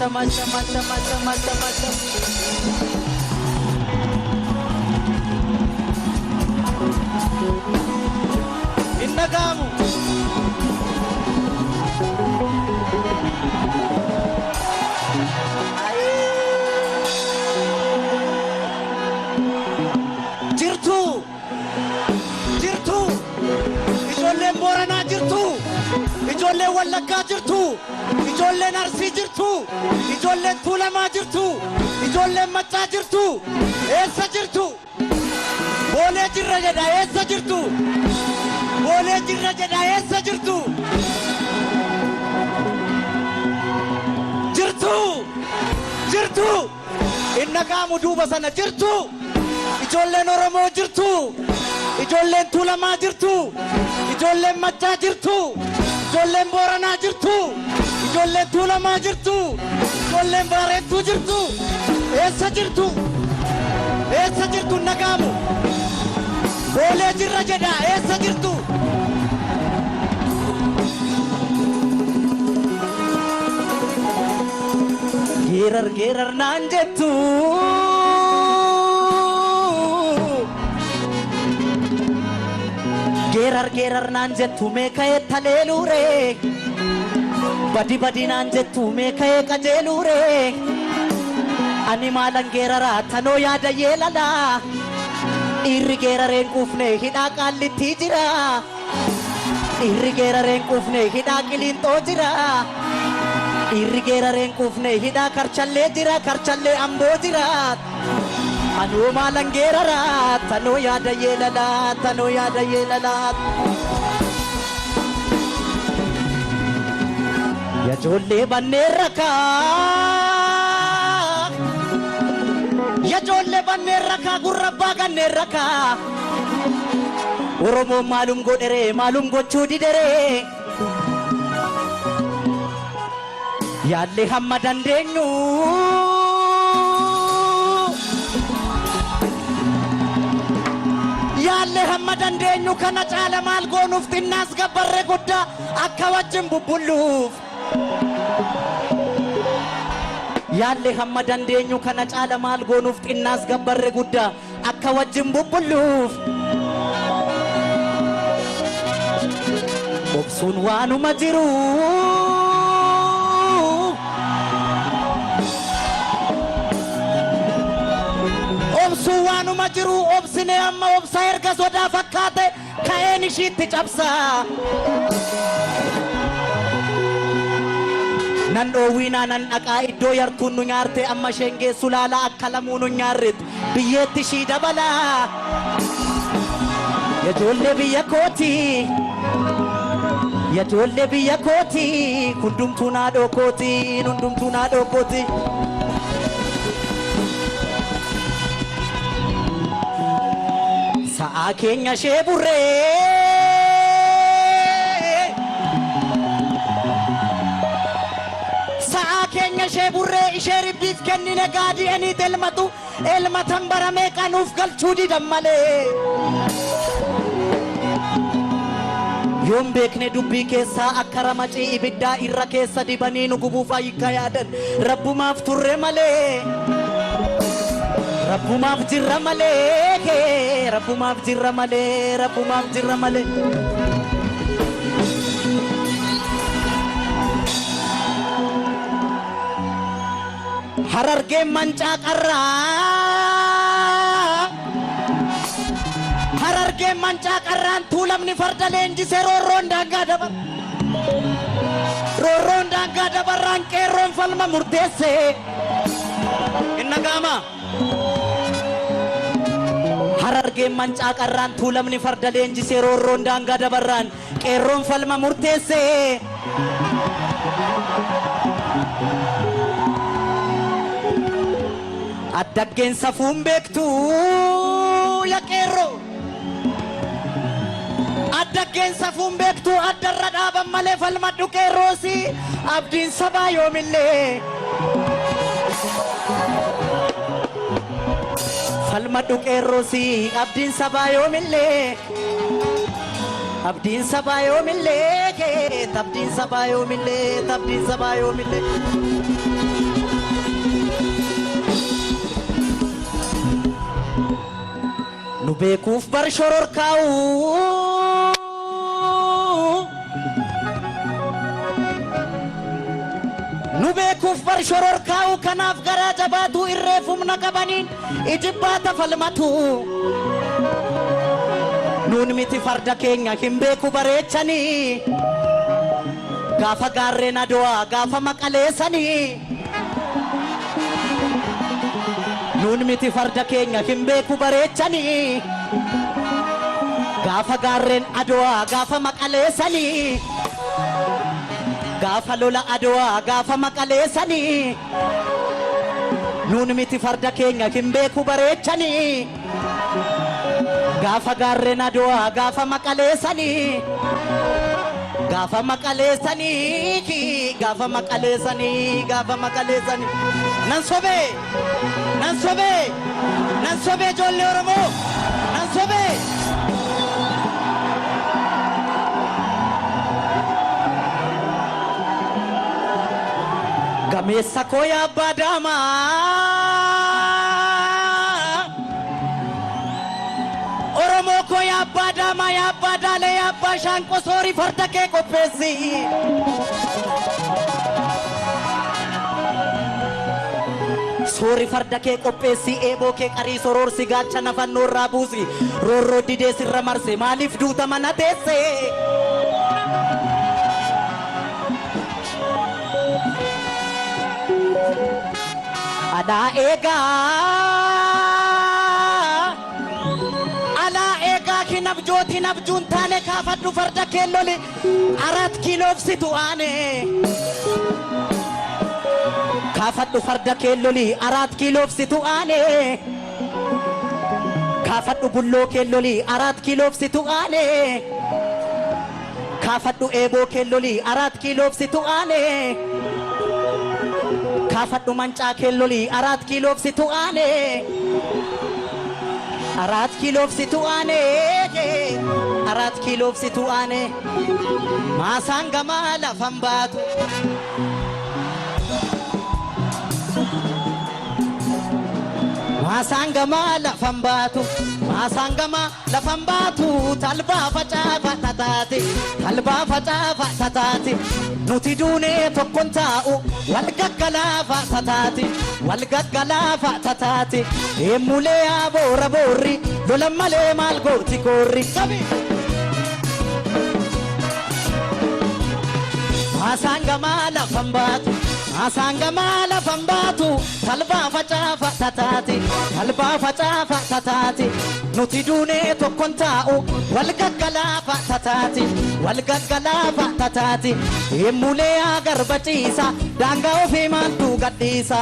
Ashama ashama ashama ashama ashama ashama. Hin dhaga'amu. Jirtuu! Jirtuu! Ijoolleen Booranaa jirtuu! Ijoolleen Wallaggaa jirtuu! Ijoolleen Arsii jirtuu! Ijoolleen Tuulamaa jirtuu! Ijoolleen Maccaa jirtuu! Eessa jirtu? Boolee jirra jedha eessa jirtu? Boolee jirra jedha eessa jirtu? Jirtuu! Jirtuu! Hin dhaga'amu duuba sana jirtuu! Ijoolleen Oromoo jirtuu! Ijoolleen Tuulamaa jirtuu! Ijoolleen Maccaa jirtuu! Ijoolleen Booranaa jirtuu! Ijoolleen Tuulamaa jirtuu! Ijoolleen Baarentuu jirtuu! Eessa jirtu? Eessa jirtu hin dhaga'amu? Boolee jirra jedha eessa jirtu? Geerar geerar naan jettu. Geerar geerar naan jettu mee ka'ee taleeluure. Badi badi naan jettu mee ka'ee qajeeluure. Ani maalan geeraraa tanoo yaada yeelalaa. Dhiirri geerareen quufne hidhaa qaallittii jira. Dhiirri geerareen quufne hidhaa qiliinxoo jira. Dhiirri geerareen quufne hidhaa karchallee jira karchallee amboo jira. Anoo maalan geeraraa tanoo yaada yeelalaa tanoo yaada yeelalaa. Yajoollee banneen rakaa. Yajoollee banneen rakaa gurra abbaa ganneen rakaa. Oromoon maalum godheree maalum gochuu dideree. Yaallee hamma dandeenyu. Yaallee hamma dandeenyu kana caala maal goonuuf xinnaas gabbarre guddaa akka wajjin bubbulluuf. Yaallee hamma dandeenyu kana caala maal goonuuf xinnaas gabbarre guddaa akka wajjin bubbulluuf. Obsuun waanuma jiru. Obsuun waanuma jiru obsinee amma obsa erga sodaa fakkaate ka'een ishiitti cabsa. Nan dhoowwiinaa nan dhaqaa iddoo yartuun nu nyaarte amma isheen geessu laala akka lamuu nu nyaarretti biyyeetti ishii dabalaa. Yajoollee biyya kooti. Yajoollee biyya kooti. Hundumtuu naadhoo kooti. Hundumtuu naadhoo kooti. Sa'aa keenya ishee burree. Sa'aa keenya ishee burree ishee ribbiif kennine gaadii eniit elmatu elmatan bara meeqa nuuf galchuu didan malee. Yoon beekne dubbii keessaa akka ramacii ibiddaa irra keessa dibanii nu gubuuf ayikka yaadan rabbumaaf turre malee. Rabbumaaf jirra malee rabbumaaf jirra malee rabbumaaf jirra malee. Harargeen mancaa qarraa. Harargeen mancaa qarraan tuulamni farda leenjisee roorroon daangaa dabar. Roorroon daangaa dabarraan qeerroon falma murteesse. Hin dhaga'amaa? Harargeen mancaa qarraan tuulamni farda leenjisee roorroon daangaa dabarraan qeerroon falma murteesse. Addaggeen safuun beektu ya qeerroo. Addaggeen safuun beektu addarra dhaaban malee falmadhu qeerroosi abdiin sabaa yoomillee. Falmadhu qeerroosi abdiin sabaa yoomillee. Abdiin sabaa yoomillee abdiin sabaa yoomillee abdiin sabaa yoomillee. Beekuuf bar shororkaa'u. Nu beekuuf bar shororkaa'u kanaaf garaa jabaatu irreef humna qabaniin ijibbaata falmatu. Nuun miti farda keenya hin beeku bareechanii. Gaafa gaarreen Adowaa gaafa maqaleessanii. Nuun miti farda keenya hin beeku bareechanii. Gaafa gaarreen Adowaa gaafa maqaleessanii. Gaafa lola Adowaa gaafa maqaleessanii. Nuun miti farda keenya hin beeku bareechanii. Gaafa gaarreen Adowaa gaafa maqaleessanii. Gaafa maqaleessanii gaafa maqaleessanii gaafa maqaleessanii. Nan sobee nan sobee nan sobee ijoollee Oromoo nan sobee. Gameessa koo yaa abbaa daamaa. Oromoo koo yaa abbaa daamaa yaa abbaa daalee yaa abbaa shaanqoo soorii farda kee qopheessi. Soori farda kee qopheessi eeboo kee qarii soroorsi gaachana fannoo irraa buusi roorroo didee sirra marse maaliif duuta mana teesse. Alaa eegaa alaa eegaa hin abjootiin abjuun taane kaafadhu farda kee loli arat kiiloof situ aane. Kaafadhu farda kee loli arat kiiloof situ aane. Kaafadhu bulloo kee loli arat kiiloof situ aane. Kaafadhu eeboo kee loli arat kiiloof situ aane. Kaafadhu mancaa kee loli arat kiiloof situ aane. Arat kiiloof situ aane. Arat kiiloof situ aane. Maasaan gamaa lafan baatu. Maasaan gamaa lafan baatu. Maasaan gamaa lafan baatu. Talbaa facaafa tataate. Talbaa facaafa tataate. Nuti duunee tokkon taa'u. Wal gaggalaafa tataate. Wal gaggalaafa tataate. Eemmulee yaa boora boorri. Lolan malee maal gooti koorri. Qabi! Maasaan gamaa lafan baatu. Maasaan gamaa lafan baatu. Talbaa facaafa tataate. Talbaa facaafa tataate. Nuti duunee tokkon taa'u. Wal gaggalaafa tataate. Wal gaggalaafa tataate. Eemmulee yaa garba ciisa. Daangaa ofii maaltu gadhiisa.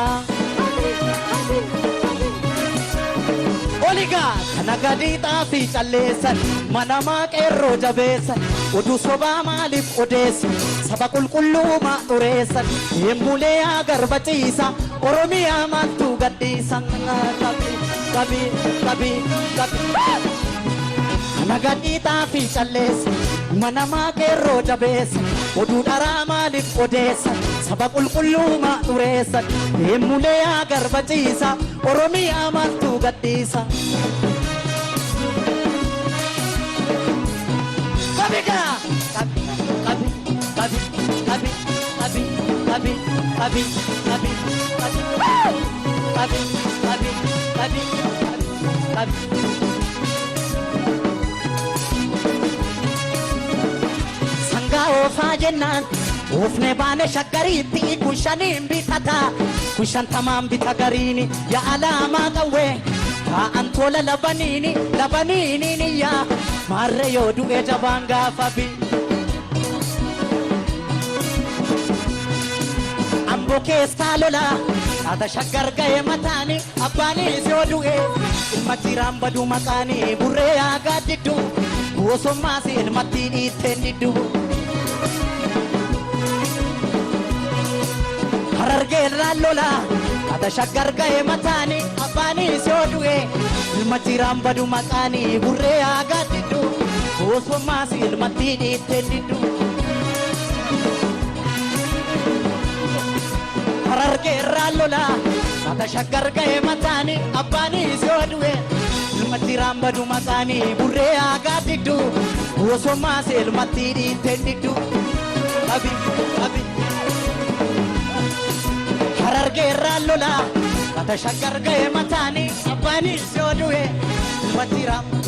Oligaa kana gadi xaafii calleessan manamaa qeerroo jabeessan oduu sobaa maaliif odeessu saba qulqulluu maa xureessan eemmulee yaa garba ciisa Oromiyaa maaltu gadhiisa qabi qabi qabi qabi. Kana gadi xaafii calleessa manamaa qeerroo jabeessa oduu dharaa maaliif odeessan saba qulqulluu maa xureessan eemmulee yaa garba ciisa Oromiyaa maaltu gadhiisa. Qabigaa! Qabi qabi qabi qabi qabi qabi qabi qabi qabi qabi qabi qabi. Sangaa oofaa jennaan oofne baane shaggariitti kun shaniin bitata kun shantamaan bita gariini yaa alaamaa qawwee taa'an tola labaniini labaniini niyyaa maarree yoo du'e jabaan gaafa bi. Amboo keessaa lola haata shaggar ga'e mataani abbaanis yoo du'e ilma jiraan badu maqaani burree yaa gaaddiddu gosommaas ilmatti dhiitteen diddu. Harargee irraan lola haata shaggar ga'e mataani abbaanis yoo du'e ilma jiraan badu maqaani burree yaa gaaddiddu gosommaas ilmatti dhiitteen diddu. Harargee irraan lola haata shaggar ga'e mataani abbaanis yoo du'e ilma Majjiraan badu maqaanii burree aagaa diddu osoo seelmatti dhiitteen diddu. Qabi qabi. Harargeerraan lola mata shaggar ga'e mataanii abbaanis yoo du'e majjiraan.